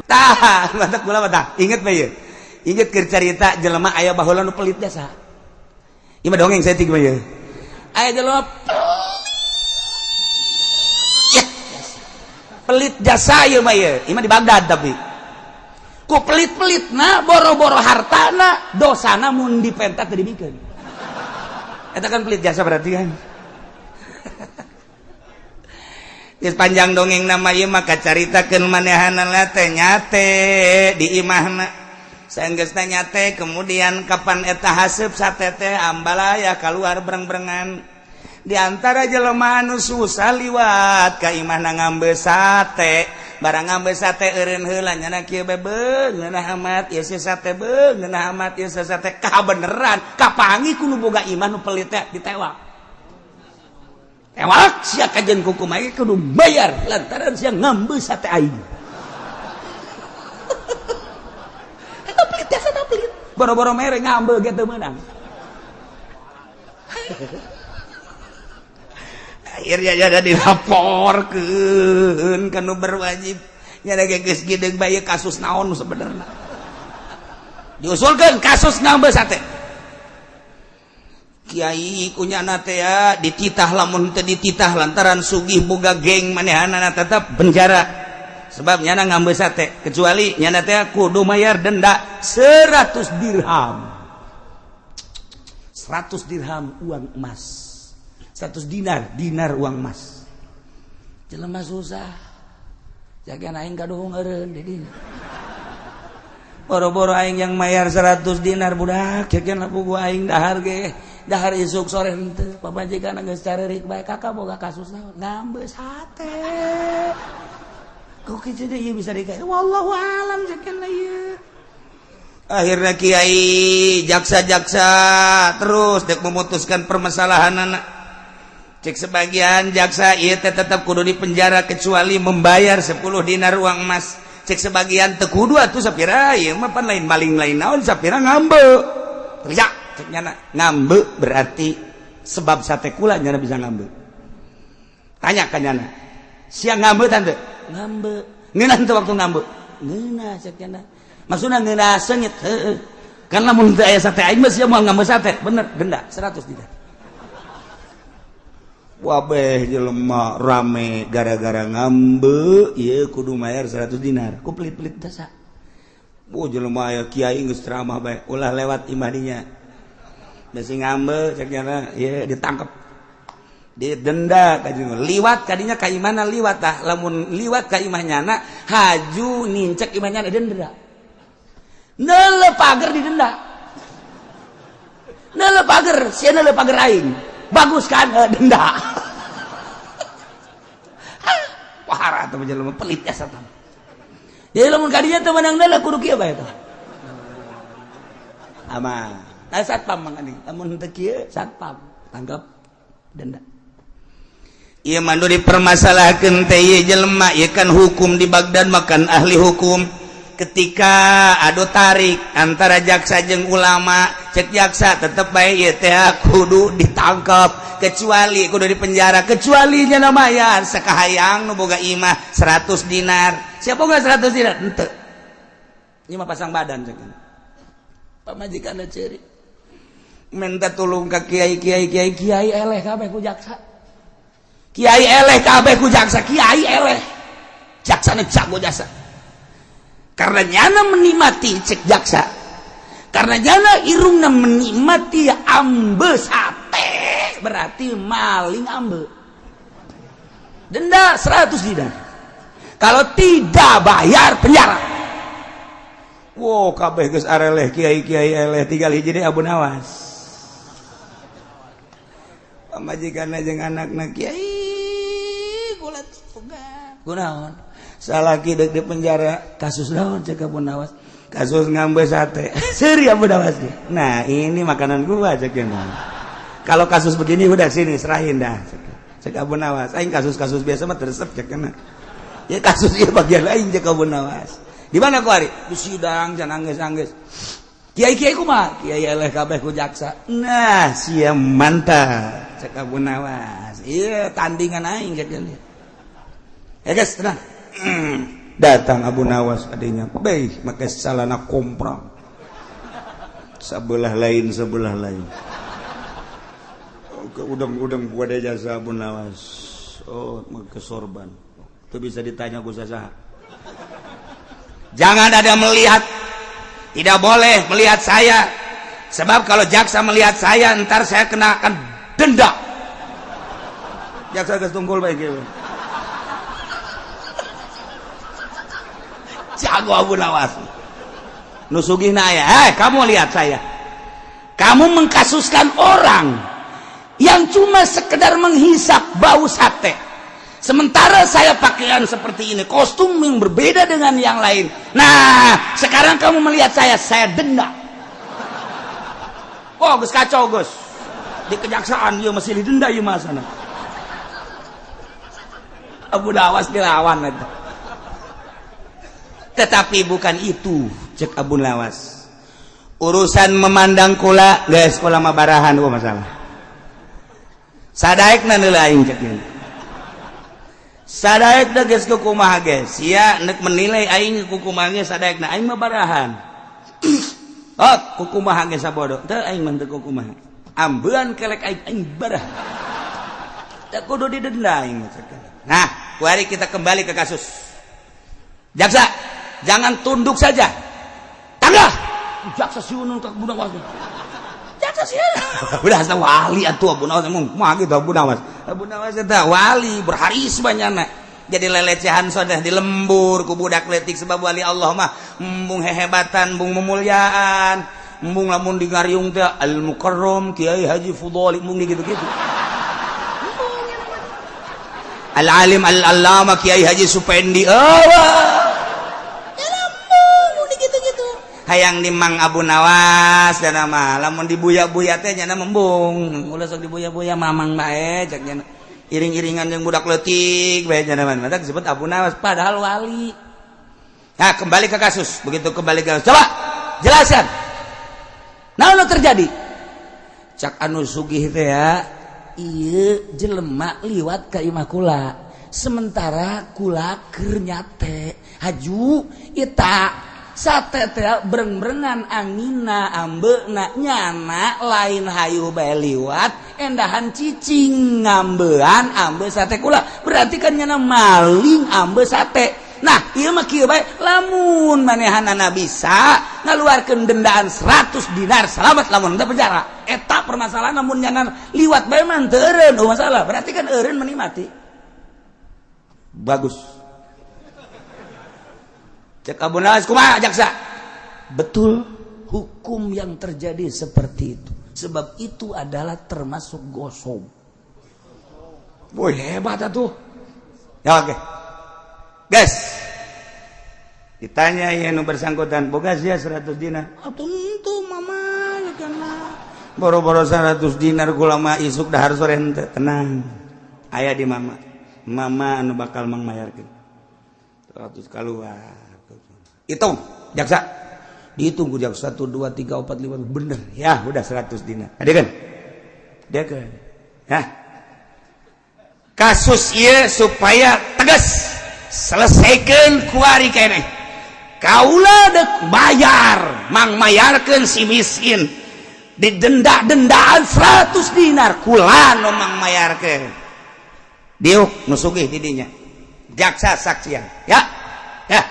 Tah, mantap kula mah tah. Inget bae ieu. Inget keur carita jelema aya baheula nu pelit jasa. Ieu mah dongeng saeutik mah ieu. Aya jelema pelit jasa. Pelit jasa ieu mah ieu. Ieu mah di Baghdad tapi. Ku pelit-pelitna boro-boro hartana dosana mun dipenta teu dibikeun. Eta kan pelit jasa berarti kan. Geus panjang dongeng nama ieu maka caritakeun manehanana teh nyate di imahna. Sanggeusna nyate kemudian kapan eta haseup sate teh ambalaya kaluar breng-brengan. Di antara jelema anu susah liwat ka imahna ngambe sate, barang ngambe sate eureun heula nyana kieu bae beung ngeunah amat ieu si sate beung ngeunah amat ieu si sate kabeneran kapangi ku nu boga imah nu pelit teh ditewak. Tewak sia kajen kuku mai kudu bayar lantaran sia ngambe sate aing. Eta pelit jasa teh pelit. Boro-boro mere ngambe ge teu meunang. Akhirnya jadi dilaporkeun ka nu berwajib. Nya ge geus geudeung bae kasus naon sebenarnya. Diusulkeun kasus ngambe sate. Kiai kunyana teh ya dititah lamun teu dititah lantaran sugih boga geng manehanana tetap penjara. Sebab nyana ngambe sate kecuali nyana teh kudu mayar denda 100 dirham. 100 dirham uang emas. 100 dinar, dinar uang emas. Jelema susah. Jaga aing kaduhung eureun di dinya. Boro-boro aing yang mayar 100 dinar budak, jaga lapu gua aing dahar ge. Dahar isuk sore henteu, pamajikan geus carerik bae kakak boga kasus naon? Ngambe sate. Kok kitu deui bisa dikae? Wallahu alam jaga ieu. Akhirnya kiai jaksa-jaksa terus dek memutuskan permasalahan anak. Cek sebagian jaksa ieu teh tetap kudu di penjara kecuali membayar 10 dinar uang emas. Cek sebagian teu kudu atuh sapira ieu mah pan lain maling lain naon sapira ngambe. Teriak cek nyana ngambe berarti sebab sate kula nyana bisa ngambe. Tanya ka nyana. Sia ngambe tante? Ngambe. Ngeunah teu waktu ngambe? Ngeunah cek nyana. Maksudna ngeunah seungit heueuh. Karena mun teu aya sate aing mah sia moal ngambe sate. Bener denda 100 dinar. Wabeh jelema rame gara-gara ngambe ieu kudu mayar 100 dinar. Ku pelit-pelit jasa. Bu jelema aya kiai geus ceramah bae ulah lewat imah dinya. Besi ngambe cek nyana ieu ditangkep. Didenda ka liwat kadinya ka imahna liwat tah lamun liwat ka imah nyana haju nincek imah nyana denda. Neuleuh pager didenda. Neuleuh pager sia neuleuh pager aing. Bagus kan denda. Wahara teh jelema pelit jasa tah. Jadi lamun kadinya teu meunang neuleuh kudu kieu bae tah. Aman. Nah satpam mang ani. Lamun teu kieu satpam tangkap denda. Ieu mah nu dipermasalahkeun teh ieu jelema ieu kan hukum di Baghdad makan ahli hukum. Ketika adu tarik antara jaksa jeung ulama cek jaksa tetep bae ieu teh kudu ditangkap kecuali kudu dipenjara kecuali nya mayar sakahayang nu boga imah 100 dinar. Siapa boga 100 dinar? Henteu. Ieu mah pasang badan cek. Pamajikanna ceurik. Minta tulung ka kiai kiai kiai kiai eleh kabeh ku jaksa. Kiai eleh kabeh ku jaksa, kiai eleh. Jaksana jago jasa. Karena nyana menikmati cek jaksa. Karena nyana irungna menikmati ambe sate berarti maling ambe. Denda 100 dinar. Kalau tidak bayar penjara. Wow, kabeh geus areleh kiai-kiai eleh tinggal hiji deui Abu Nawas. Pamajikanna jeung anakna kiai kula tugas. Kunaon? Salaki dek di penjara kasus naon cek Abu Nawas? Kasus ngambe sate. Seuri Abu Nawas. Nah, ini makanan gua cek. Kalau kasus begini udah sini serahin dah. Cek Abu Nawas. Aing kasus-kasus biasa mah teresep cek kena. Ya kasus ieu bagian lain cek Abu Nawas. Di mana ku ari? Di sidang jangan angges-angges. Kiai-kiai kumaha? Kiai eleh kabeh ku jaksa. Nah, sia mantap cek Abu Nawas. Iya tandingan aing cek dia. Ya guys, tenang. Datang Abu Nawas adanya, baik make salana komprang, sebelah lain sebelah lain. Ke udang-udang gua ada jasa Abu Nawas. Oh, make sorban. Itu bisa ditanya ku saha. Jangan ada melihat, tidak boleh melihat saya. Sebab kalau jaksa melihat saya, ntar saya kena akan denda. Jaksa geus tungkul bae kieu. Jago Abu Nawas. Nu sugihna aya, "Eh, kamu lihat saya. Kamu mengkasuskan orang yang cuma sekedar menghisap bau sate. Sementara saya pakaian seperti ini, kostum yang berbeda dengan yang lain. Nah, sekarang kamu melihat saya denda." Oh, geus kacau geus. Di kejaksaan ieu masih didenda ieu mah sana. Abu Nawas dilawan eta. Tetapi bukan itu cek Abu Nawas. Urusan memandang kula geus kula mah barahan eueuh masalah. Sadaekna heula aing cek ieu. Sadaekna geus kukumaha ge. Sia nek menilai aing kukumaha ge sadaekna aing mah barahan. Oh, kukumaha ge sabodo. Teu aing mah teu kukumaha. Ambean kelek aing aing barah. Teu kudu didenda aing mah cek. Nah, mari kita kembali ke kasus. Jaksa, jangan tunduk saja. Tangga. Jaksa siunun ka Abu Nawas. Jaksa sieun. Udah asa wali atuh Abu Nawas emang mah gitu Abu Nawas. Abu Nawas eta wali berharisma nyana. Jadi lelecehan sudah di lembur ku budak leutik sebab wali Allah mah embung hehebatan, embung memuliaan, embung lamun di ngariung teh Al Mukarram Kiai Haji Fudhali embung gitu-gitu. Al Alim Al Allama Kiai Haji Supendi. Oh, gitu-gitu. Hayang dimang Abu Nawas dan nama lamun dibuya-buya teh nyana membung. Ulah sok dibuya-buya mamang bae cek nyana. Iring-iringan yang budak leutik bae nyana mah. Mata disebut Abu Nawas padahal wali. Nah, kembali ke kasus. Begitu kembali ke kasus. Coba jelaskan. Naon nu terjadi? Cak anu sugih teh ya, ieu jelema liwat ka imah kula. Sementara kula keur nyate. Haju eta sate teh breng-brengan anginna ambeuna nyana lain hayu bae liwat endahan cicing ngambean ambe sate kula. Berarti kan nyana maling ambe sate. Nah, ieu mah kieu bae lamun manehanana bisa ngaluarkeun dendaan 100 dinar selamat lamun teu penjara. Eta permasalahan lamun nyana liwat bae mah teu eureun oh masalah. Berarti kan eureun meni mati. Bagus. Cek Abu Nawas kumaha jaksa? Betul, hukum yang terjadi seperti itu. Sebab itu adalah termasuk ghosob. Woi hebat atuh. Ya oke. Guys. Ditanya ya nu bersangkutan, boga sia 100 dinar. Ah tentu mama karena boro-boro 100 dinar kula mah isuk dahar sore henteu. Tenang. Aya di mama. Mama anu bakal mangmayarkeun. 100 keluar. Hitung, jaksa. Dihitung ku jaksa 1 2 3 4 5 bener. Ya, udah 100 dinar. Ada kan? Dia kan. Ya. Kasus ieu supaya tegas selesaikan kuari keneh. Kaula dek bayar, mang mayarkeun si miskin. Didenda-dendaan 100 dinar kula nu mang mayarkeun. Diuk nu sugih di dinya. Jaksa saksian. Ya. Ya.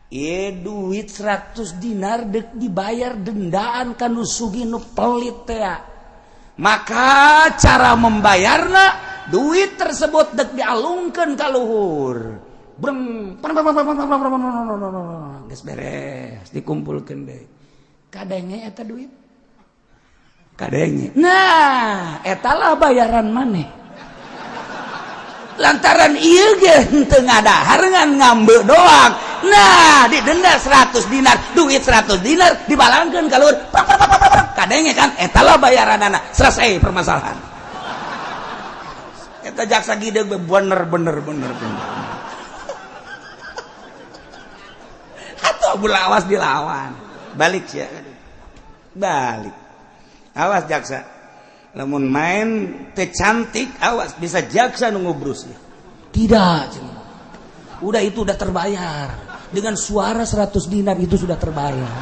Ieu duit 100 dinar dek dibayar dendaan ka nu sugih nu pelit teh. Maka cara membayarna duit tersebut dek dialungkeun ka luhur. Breng geus beres dikumpulkeun deui. Kadenge eta duit. Kadenge. Nah, eta lah bayaran maneh. Lantaran ieu ge henteu ngadahar ngan ngambe doang. Nah, didenda 100 dinar, duit 100 dinar dibalangkeun ka luhur. Kadenge kan eta lah bayaranana. Selesai permasalahan. Eta jaksa gideg bener bener bener bener. Atau Abu Lawas dilawan. Balik sih ya. Balik. Awas jaksa. Lamun main teh cantik awas bisa jaksa nu ngubrus ya. Tidak cenah. Udah, itu udah terbayar. Dengan suara 100 dinar itu sudah terbayar.